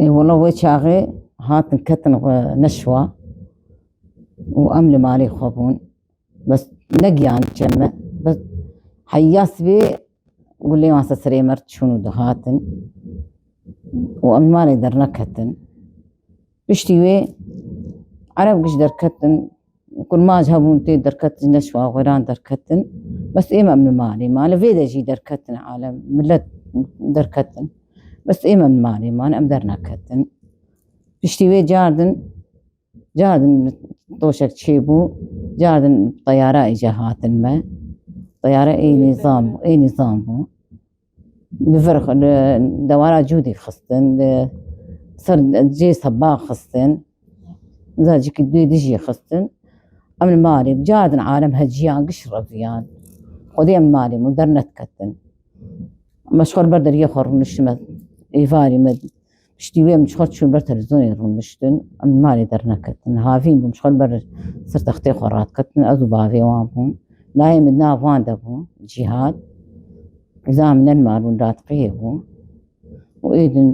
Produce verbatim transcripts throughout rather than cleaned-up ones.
Ê wela wê çaxê hatin ketin xwe neşwa û em li malê xwe bûn. Bes negiyan çeme. Bes heya sibê gulê wan ser serê me çûn û dihatin. Û em li malê derneketin. Piştî wê Ereb giş derketin. Kurmac hebûn tê derketin, neşwa xweran derketin. Bes êm em li malê man. Li vê de jî derketin alem, millet derketin. Bes êm em li malê man, em derneketin. Piştî wê cardin, cardin toşek çêbû, cardin teyara îca hatin me. Teyara ê nîzam bû, ê nîzam bû. Li vir, li dewara Cûdî xistin, li ser cê seba xistin, zacikî duyê dijî xistin. Em li malê, cardin alem heciyan giş reviyan. Xwedê em li malê bûn, dernediketin. Me ji xwe li ber deriyê xwe rûniştime, êvarî me, piştî wê em ji xwe çûn ber televîzyonê rûniştin, em li malê derneketin. Havîn bûn, ji xwe li ber ser textê xwe radiketin, ez û bavê wan bûn. Layê min nav wan de bû, Cîhad. Îza min ne li mal bûn, dadiqiyê bû. Û êdin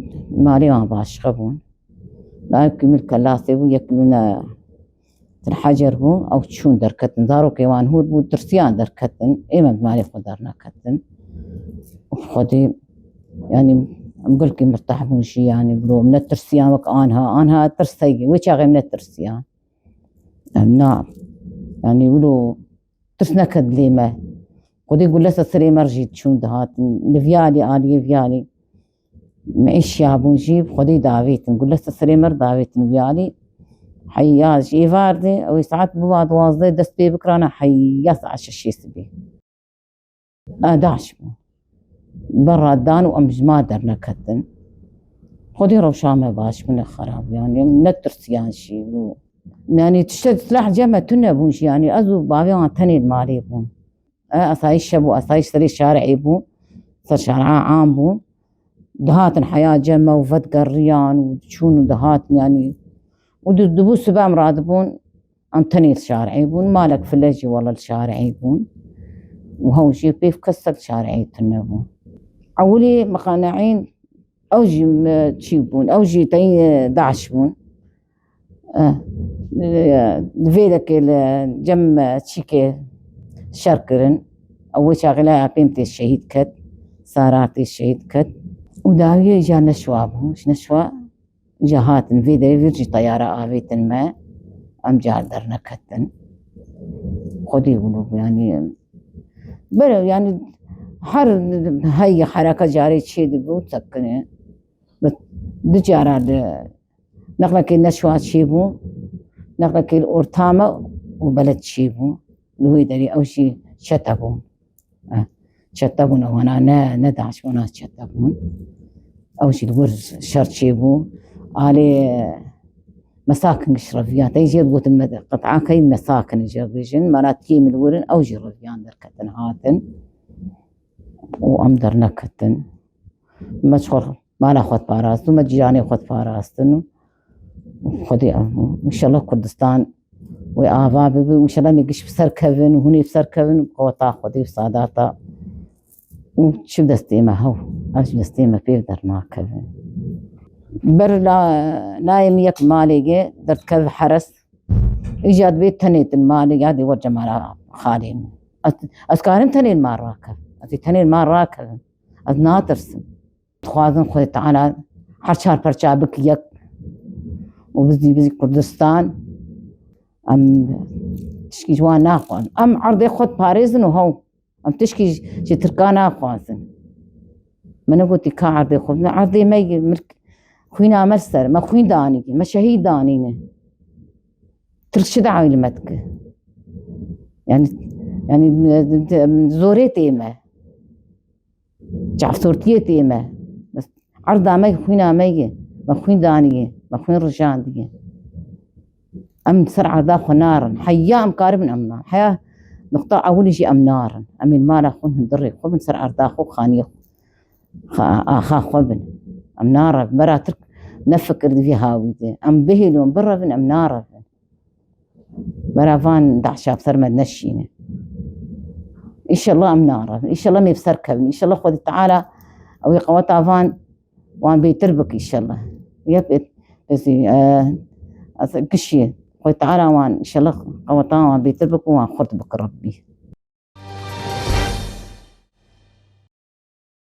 malê wan başiqe bûn. Layek min kelasê bû, yek min, e, Til Hecer bû, ew çûn derketin. Zarokê wan hûr bû, tirsiyan derketin. Êm em malê xwe derneketin. Û Xwedê, yanî, em gelkî mirtah bûn jî, yanî, biro, em netirsiyan wek anha. Anha tirs heye. Wê çaxê em netirsiyan. Em na, yanî, wilo tirs neket dilê me. Xwedê gule ser serê me jî çûn dihatin. Li viyalî, aliyê viyalî. Me eşya bûn jî, bi Xwedê davêtin. Gule ser serê me re davêtin viyalî. Heya ji êvar de, ew ê saet biba duwazdeh dest pê bikirana, heya saet şeşê sibê. A, daş bû. Berra dan û em ji ma derneketin. Xwedê rewşa me baş bû, ne xerab. Yanî em netirsiyan jî. Yanî tiştek silah cem me tune bûn jî. Yanî ez û bavê wan tenê li malê bûn. E, asayîş hebû, asayîş serê şarê bû, ser şara am bû. Dihatin heya cem me û vedigeriyan û diçûn û dihatin, yanî. Û di-, dibû sibe em radibûn, em tenê li şarê bûn. Malek file jî wele li şarê bûn. Û hew jî pêv kesek li şarê tune bû. Ewilî miqaneîn, ew jî me çî bûn, ew jî teyî daş bûn. Eh, li vê dekê li cem me çîkê şer kirin. Ew wê çaxê laya pê min tê şehîd ket. Sara tê şehîd ket. Û dawiyê îca neşwa bû. Ji neşwa îca hatin vê derê, vir jî teyara avêtin me. Em car derneketin. Xwedê wilo bû, yanî. Bere, yanî her heyî hereke carê çê dibû, sekine. Bi du cara li neqlekê neşwa çêbû, neqlekê li orta me û beled çêbû. Li wê derê ew jî çete bûn. Eh, çete bûn ewana, ne, ne daş, wana çete bûn. Ew jî li wir şer çêbû. Alê mesakin giş reviya. Tey jê digotin me, qet'a key mesakin jê bêjin. Mera tiyê min li wir in, ew jî reviyan derketin hatin. Û em derneketin. Me ji xwe mala xwe diparastin, me cîranê xwe diparastin. Xwedê, înşallah Kurdistan wê ava bibe, înşallah em ê giş bi ser kevin û hûn ê bi ser kevin, qeweta Xwedê û sadata û çi bi destê me hew, ev ji destê me pê dernakeve. Ber la, layê min yek malê ye, derdikeve heres, îca dibê tenê din malê ya dê wer cemala xalê min. Ez, ez karim tenê li mal rakev. Ez ê tenê li mal rakevim. Ez natirsim. Dixwazin Xwedê Teala her çar perça bik yek û bizî, bizî Kurdistan. Em tişkî ji wan naxwazin. Em erdê xwe diparêzin û hew. Em tişkî ji, ji Tirka naxwazin. Me negotî ka erdê xwe, me erdê me ye, milk xwîna me li ser, me xwîn danî, me şehîd danîne. Tirk çi dawî li me dike? Yani, yani, zorê tê me. Çavsortiyê tê me. Bes erda me xwîna me ye. Me xwîn daniye. Me xwîn rijandiye. Em ser erda xwe narin. Heya em karibin em narin. Heya nuqta ewilî jî em narin. Em ê li mala xwe hundirê xwe bin, ser erda xwe, xaniyê xwe, xa-, axa xwe bin. Em narevin. Bera Tirk ne fikir di vî hawî de. Em bihêlin, birevin, em narevin. Bera van daşa bi ser me neşîne. Înşallah em narin. Înşallah em ê bi ser kevin. Înşallah Xwedî Teala ew ê qeweta van, wan bêtir bike înşallah. Yep et, pesi, e, as kişi. Xwê Teala wan, inşallah, qeweta wan bêtir bik û wan xurt bik Rabbî.